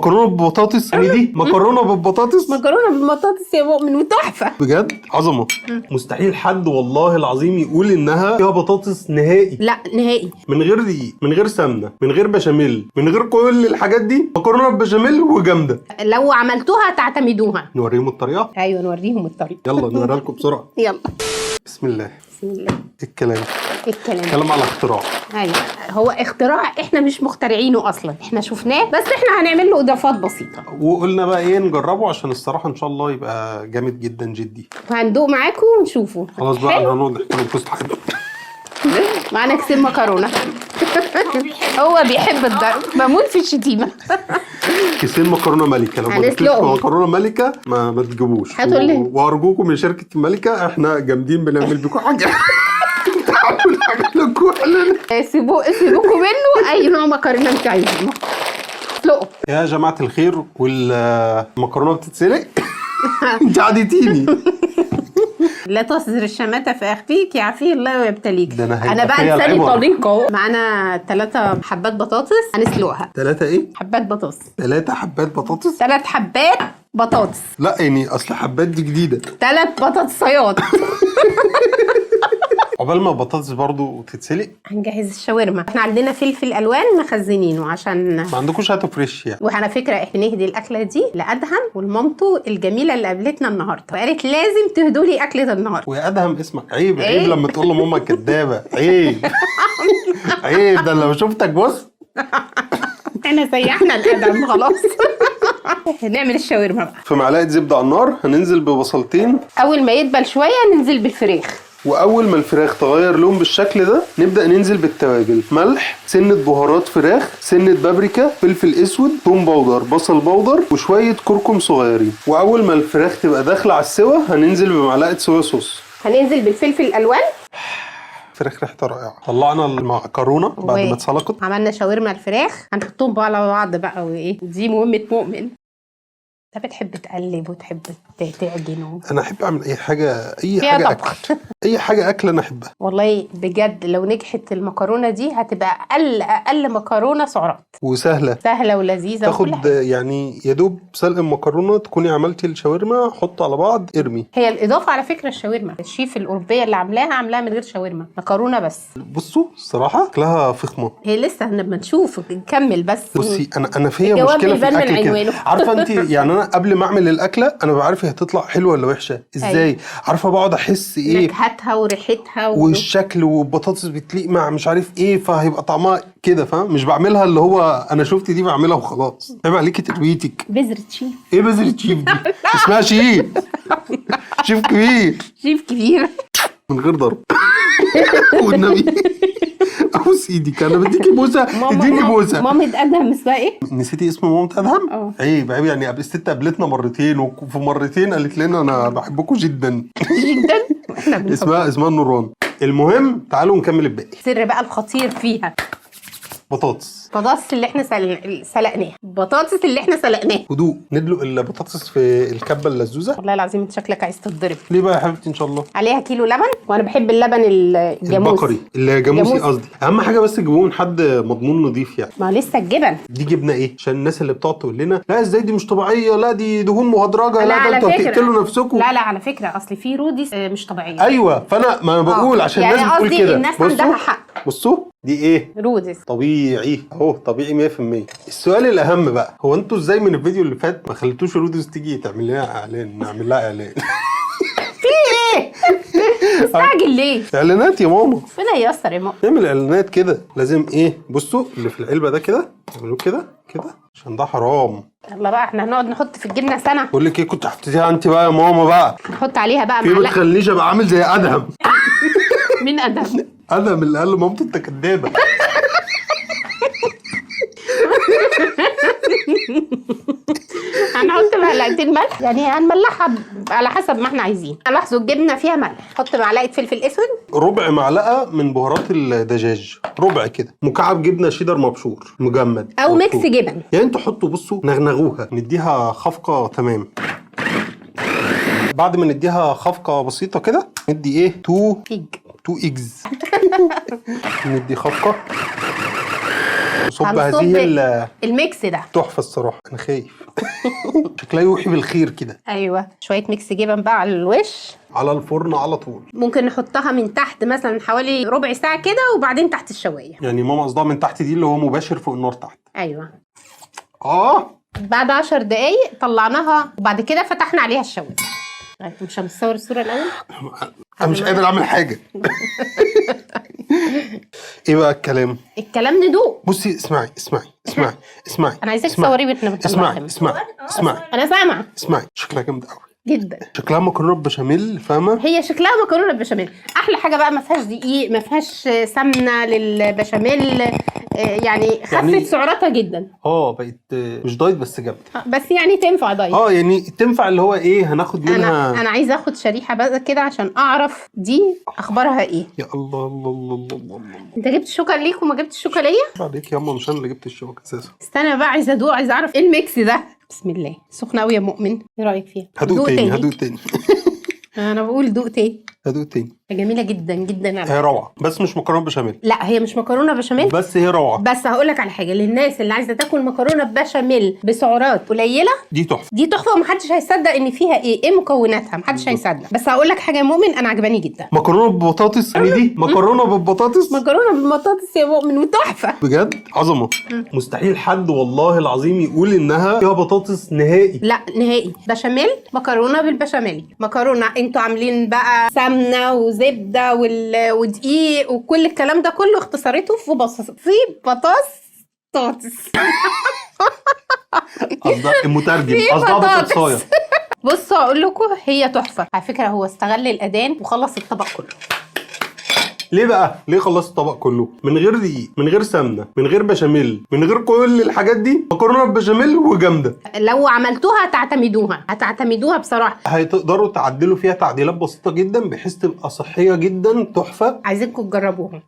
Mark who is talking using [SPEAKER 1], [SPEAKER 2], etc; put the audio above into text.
[SPEAKER 1] مكرونه بالبطاطس، يعني دي مكرونه بالبطاطس.
[SPEAKER 2] مكرونه بالبطاطس يا مؤمن وتحفه.
[SPEAKER 1] بجد عظمه. مستحيل حد والله العظيم يقول انها فيها بطاطس نهائي.
[SPEAKER 2] لا نهائي.
[SPEAKER 1] من غير دقيق، من غير سمنه، من غير بشاميل، من غير كل الحاجات دي، مكرونه بالبشاميل وجامده.
[SPEAKER 2] لو عملتوها تعتمدوها.
[SPEAKER 1] نوريهم الطريقة.
[SPEAKER 2] ايوه نوريهم الطريقة.
[SPEAKER 1] يلا نوريها لكم بسرعة.
[SPEAKER 2] يلا.
[SPEAKER 1] بسم الله.
[SPEAKER 2] بسم الله.
[SPEAKER 1] إيه الكلام؟
[SPEAKER 2] إيه الكلام؟
[SPEAKER 1] كلام على اختراع.
[SPEAKER 2] ايوه هو اختراع احنا مش مخترعينه اصلا، احنا شفناه بس احنا هنعمل له اضافات بسيطة.
[SPEAKER 1] وقلنا بقى ايه نجربه عشان الصراحة ان شاء الله يبقى جامد جدا جدي.
[SPEAKER 2] وهندوق معاكم ونشوفه.
[SPEAKER 1] خلاص بقى.
[SPEAKER 2] حلو.
[SPEAKER 1] انا هنقعد نحكي لكم قصة حاجة.
[SPEAKER 2] معانا كيسين مكرونه. هو بيحب الضرب، بموت في الشتيمة.
[SPEAKER 1] كيسين مكرونه ملكه، لو ما جبتلكم
[SPEAKER 2] هنسلقهم.
[SPEAKER 1] مكرونه ملكه ما تجيبوش.
[SPEAKER 2] هتقول لي.
[SPEAKER 1] وارجوكم يا شركة الملكة، احنا جامدين بنعمل بيكم حاجة. تعالوا نعمل لكم احنا.
[SPEAKER 2] سيبوكوا منه، اي نوع مكرونه انت عايزينه اسلقوا.
[SPEAKER 1] يا جماعة الخير، والمكرونه بتتسلق. انت عاديتيني.
[SPEAKER 2] لا تصدر الشماتة في اخيك يعافيه الله ويبتليك.
[SPEAKER 1] ده أنا هيبقى
[SPEAKER 2] انا بقى
[SPEAKER 1] فيا
[SPEAKER 2] لساني
[SPEAKER 1] العبر.
[SPEAKER 2] طليق اهو. معانا 3 حبات بطاطس هنسلقها.
[SPEAKER 1] ثلاثة ايه؟
[SPEAKER 2] حبات بطاطس.
[SPEAKER 1] 3 حبات بطاطس؟
[SPEAKER 2] 3 حبات بطاطس.
[SPEAKER 1] لا يعني اصل حبات دي جديدة.
[SPEAKER 2] 3 بطاطسيات.
[SPEAKER 1] عقبال ما البطاطس برضو تتسلق.
[SPEAKER 2] هنجهز الشاورما. احنا عندنا فلفل الوان مخزنينه عشان
[SPEAKER 1] ما عندكوش هاتو fresh يعني.
[SPEAKER 2] وعلى فكرة احنا نهدي الاكلة دي لادهم ولمامته الجميلة اللي قابلتنا النهارده وقالت لازم تهدوا لي اكله النهارده.
[SPEAKER 1] ويا ادهم اسمك عيب عيب.
[SPEAKER 2] إيه؟
[SPEAKER 1] لما تقول لماما كدابه عيب عيب، ده لو شفتك بص.
[SPEAKER 2] احنا سيحنا الادم خلاص. نعمل الشاورما بقى.
[SPEAKER 1] في معلقه زبدة على النار هننزل ببصلتين.
[SPEAKER 2] اول ما يدبل شوية ننزل بالفراخ.
[SPEAKER 1] واول ما الفراخ تغير لون بالشكل ده نبدا ننزل بالتوابل: ملح، سنة بهارات فراخ، سنة بابريكا، فلفل اسود، توم powder، بصل powder، وشوية كركم صغيرين. واول ما الفراخ تبقى داخله على السوا هننزل بمعلقه soya sauce.
[SPEAKER 2] هننزل بالفلفل الالوان.
[SPEAKER 1] فراخ ريحتها رائعة. طلعنا المعكرونه بعد ما اتسلقت.
[SPEAKER 2] عملنا شاورما الفراخ، هنحطهم بقى على بعض بقى. وايه دي مهمة مؤمن، انت بتحب تقلب وتحب تعجن
[SPEAKER 1] انا احب اعمل اي حاجة، اي
[SPEAKER 2] فيها
[SPEAKER 1] حاجة
[SPEAKER 2] طبخ.
[SPEAKER 1] اكل، اي حاجة اكل انا احبها.
[SPEAKER 2] والله بجد لو نجحت المكرونه دي هتبقى اقل اقل مكرونه سعرات.
[SPEAKER 1] وسهلة.
[SPEAKER 2] سهلة ولذيذه وكل
[SPEAKER 1] تاخد
[SPEAKER 2] حاجة.
[SPEAKER 1] يعني يا دوب سلق المكرونه تكوني عملتي الشاورما، حط على بعض ارمي.
[SPEAKER 2] هي الاضافة على فكرة الشاورما، الشيف الاوروبية اللي عاملاها عاملاها من غير شاورما، مكرونه بس.
[SPEAKER 1] بصوا الصراحة اكلها فخمة.
[SPEAKER 2] هي لسه لما نشوف نكمل بس.
[SPEAKER 1] بصي انا فيا
[SPEAKER 2] الجواب
[SPEAKER 1] مشكلة في
[SPEAKER 2] بيبان من
[SPEAKER 1] الاكل كده.
[SPEAKER 2] عنوانه.
[SPEAKER 1] عارفه انت يعني انا قبل ما اعمل الاكلة انا بعرف هي هتطلع حلوة ولا وحشة ازاي. عارفه بقعد احس ايه
[SPEAKER 2] نكهتها وريحتها
[SPEAKER 1] والشكل، والبطاطس بتليق مع مش عارف ايه، فهيبقى طعمها كده، فاهم؟ مش بعملها اللي هو انا شفت دي بعملها وخلاص. عيب عليكي تربيتك.
[SPEAKER 2] بذرة شيف.
[SPEAKER 1] ايه بذرة شيف دي؟ اسمها شيف، شيف كبير.
[SPEAKER 2] شيف كبير.
[SPEAKER 1] من غير ضرب والنبي، ابوس ايدك، انا بديكي بوسه، اديني بوسه.
[SPEAKER 2] مامة ادهم اسمها ايه؟
[SPEAKER 1] نسيتي اسم مامة ادهم؟
[SPEAKER 2] اه.
[SPEAKER 1] عيب عيب يعني. قبل الست قابلتنا مرتين، وفي مرتين قالت لنا انا بحبكم جدا.
[SPEAKER 2] جدا، احنا بنحب.
[SPEAKER 1] اسمها نوران. المهم تعالوا نكمل الباقي.
[SPEAKER 2] السر بقى الخطير فيها.
[SPEAKER 1] بطاطس.
[SPEAKER 2] بطاطس اللي احنا سلقناها، بطاطس اللي احنا سلقناها.
[SPEAKER 1] هدوء. ندلق البطاطس في الكبه اللزوزه.
[SPEAKER 2] والله العظيم انت شكلك عايز تتضرب.
[SPEAKER 1] ليه بقى يا حبيبتي ان شاء الله؟
[SPEAKER 2] عليها كيلو لبن، وانا بحب اللبن الجاموسي.
[SPEAKER 1] البقري، الجاموسي.
[SPEAKER 2] جاموسي.
[SPEAKER 1] قصدي اهم حاجة بس تجيبوه من حد مضمون نظيف يعني.
[SPEAKER 2] ما لسه الجبن.
[SPEAKER 1] دي جبنه ايه؟ عشان الناس اللي بتقعد تقول لنا لا ازاي دي مش طبيعية، لا دي دهون مهدرجه، لا ده
[SPEAKER 2] على
[SPEAKER 1] انتوا
[SPEAKER 2] فكرة-
[SPEAKER 1] هتقتلوا نفسكم.
[SPEAKER 2] لا لا على فكرة اصل في روديس مش طبيعية.
[SPEAKER 1] ايوه فانا ما انا بقول عشان
[SPEAKER 2] يعني
[SPEAKER 1] الناس بتقول
[SPEAKER 2] قصدي
[SPEAKER 1] كده.
[SPEAKER 2] الناس
[SPEAKER 1] بصوا-
[SPEAKER 2] عندها حق.
[SPEAKER 1] بصوا دي ايه؟
[SPEAKER 2] روديس.
[SPEAKER 1] طبيعي اهو، طبيعي 100%. السؤال الاهم بقى، هو انتوا ازاي من الفيديو اللي فات ما خليتوش روديس تيجي تعمل لنا اعلان، نعمل لها اعلان؟
[SPEAKER 2] في ايه؟ مستعجل ليه؟
[SPEAKER 1] اعلانات يا ماما.
[SPEAKER 2] ربنا ييسر يا ماما.
[SPEAKER 1] نعمل اعلانات كده لازم. ايه بصوا اللي في العلبة ده كده، اعملوه كده كده عشان ده حرام.
[SPEAKER 2] يلا بقى احنا هنقعد نحط في الجبنة سنة.
[SPEAKER 1] بقول لك ايه، كنت حطيتيها انت بقى يا ماما بقى.
[SPEAKER 2] نحط عليها بقى
[SPEAKER 1] في ما
[SPEAKER 2] معلقه.
[SPEAKER 1] تخلينيش ابقى عامل زي ادهم.
[SPEAKER 2] مين ادهم؟
[SPEAKER 1] ادهم اللي قال لمامته انت كدابه.
[SPEAKER 2] هنحط معلقتين ملح، يعني هنملحها على حسب ما احنا عايزين. لاحظوا الجبنة فيها ملح. حط معلقه فلفل اسود.
[SPEAKER 1] ربع معلقه من بهارات الدجاج، ربع كده، مكعب جبنه شيدر مبشور مجمد
[SPEAKER 2] او mix
[SPEAKER 1] مبشور.
[SPEAKER 2] جبن.
[SPEAKER 1] يعني انتوا حطوا، بصوا نغنغوها، نديها خفقه تمام. بعد ما نديها خفقه بسيطة كده ندي ايه؟ 2
[SPEAKER 2] egg.
[SPEAKER 1] 2 eggs. ندي خفقه. نصب
[SPEAKER 2] هنصب
[SPEAKER 1] هذه
[SPEAKER 2] ال mix ده.
[SPEAKER 1] تحفة الصراحة، انا خايف. شكلها يوحي بالخير كده.
[SPEAKER 2] ايوه، شوية mix جبن بقى على الوش.
[SPEAKER 1] على الفرن على طول.
[SPEAKER 2] ممكن نحطها من تحت مثلا حوالي ربع ساعة كده، وبعدين تحت الشوايه.
[SPEAKER 1] يعني ماما قصدها من تحت دي اللي هو مباشر فوق النار تحت.
[SPEAKER 2] ايوه.
[SPEAKER 1] اه
[SPEAKER 2] بعد 10 دقايق طلعناها، وبعد كده فتحنا عليها الشوايه. مش هنصور الصورة الاول؟
[SPEAKER 1] انا مش قادر اعمل حاجة. ايه بقى الكلام؟
[SPEAKER 2] الكلام ندوق.
[SPEAKER 1] بصي اسمعي اسمعي اسمعي اسمعي.
[SPEAKER 2] انا عايزاك
[SPEAKER 1] اسمعي.
[SPEAKER 2] تصوري واحنا بنطلعها.
[SPEAKER 1] اسمعي اسمعي اسمعي
[SPEAKER 2] انا سامعه.
[SPEAKER 1] اسمعي، شكلها جامد قوي
[SPEAKER 2] جدا.
[SPEAKER 1] شكلها مكرونه بشاميل، فاهمه؟
[SPEAKER 2] هي شكلها مكرونه بشاميل. احلى حاجة بقى ما فيهاش دقيق، ما فيهاش سمنه للبشاميل، يعني خفت
[SPEAKER 1] يعني-
[SPEAKER 2] سعراتها جدا.
[SPEAKER 1] بقت مش diet بس جامدة.
[SPEAKER 2] بس يعني تنفع diet.
[SPEAKER 1] يعني تنفع اللي هو ايه، هناخد منها.
[SPEAKER 2] انا عايزه اخد شريحة بقى كده عشان اعرف دي اخبارها ايه.
[SPEAKER 1] يا الله الله الله الله الله الله.
[SPEAKER 2] انت جبت شوكه ليك وما جبتش شوكه ليا؟
[SPEAKER 1] عليك يا اما، مش انا اللي جبت الشوكة اساسا.
[SPEAKER 2] استنى بقى، عايزه ادوق، عايزه اعرف ايه ال mix ده. بسم الله، سخنة قوي يا مؤمن. ايه رايك فيها؟
[SPEAKER 1] هدوق
[SPEAKER 2] دوق
[SPEAKER 1] تاني، هدوق تاني.
[SPEAKER 2] انا بقول دوق تاني.
[SPEAKER 1] هدوق تاني.
[SPEAKER 2] جميلة جدا جدا على
[SPEAKER 1] هي روعه، بس مش مكرونه بشاميل.
[SPEAKER 2] لا هي مش مكرونه بشاميل،
[SPEAKER 1] بس هي روعه.
[SPEAKER 2] بس هقول لك على حاجة، للناس اللي عايزه تاكل مكرونه بشاميل بسعرات قليله،
[SPEAKER 1] دي تحفة.
[SPEAKER 2] دي تحفة، ومحدش هيصدق ان فيها ايه مكوناتها، محدش هيصدق. بس هقول لك حاجة يا مؤمن، انا عجباني جدا.
[SPEAKER 1] مكرونه بالبطاطس، يعني دي مكرونه بالبطاطس.
[SPEAKER 2] مكرونه بالبطاطس يا مؤمن، وتحفه
[SPEAKER 1] بجد عظمه. مستحيل حد والله العظيم يقول انها فيها بطاطس نهائي.
[SPEAKER 2] لا نهائي. بشاميل، مكرونه بالبشاميل، مكرونه انتوا عاملين بقى سمنه وزبده ودقيق وكل الكلام ده كله، اختصرته في في بطاطس.
[SPEAKER 1] قصدها المترجم
[SPEAKER 2] في
[SPEAKER 1] قصدها
[SPEAKER 2] بطاطس.
[SPEAKER 1] بطاطسايه.
[SPEAKER 2] بصوا اقول لكم، هي تحفة على فكرة. هو استغل الاذان وخلص الطبق كله.
[SPEAKER 1] ليه بقى؟ ليه خلصت الطبق كله؟ من غير دقيق، من غير سمنه، من غير بشاميل، من غير كل الحاجات دي، مكرونه بشاميل وجامده.
[SPEAKER 2] لو عملتوها هتعتمدوها، هتعتمدوها بصراحة.
[SPEAKER 1] هتقدروا تعدلوا فيها تعديلات بسيطة جدا بحيث تبقى صحية جدا، تحفة.
[SPEAKER 2] عايزينكم تجربوها.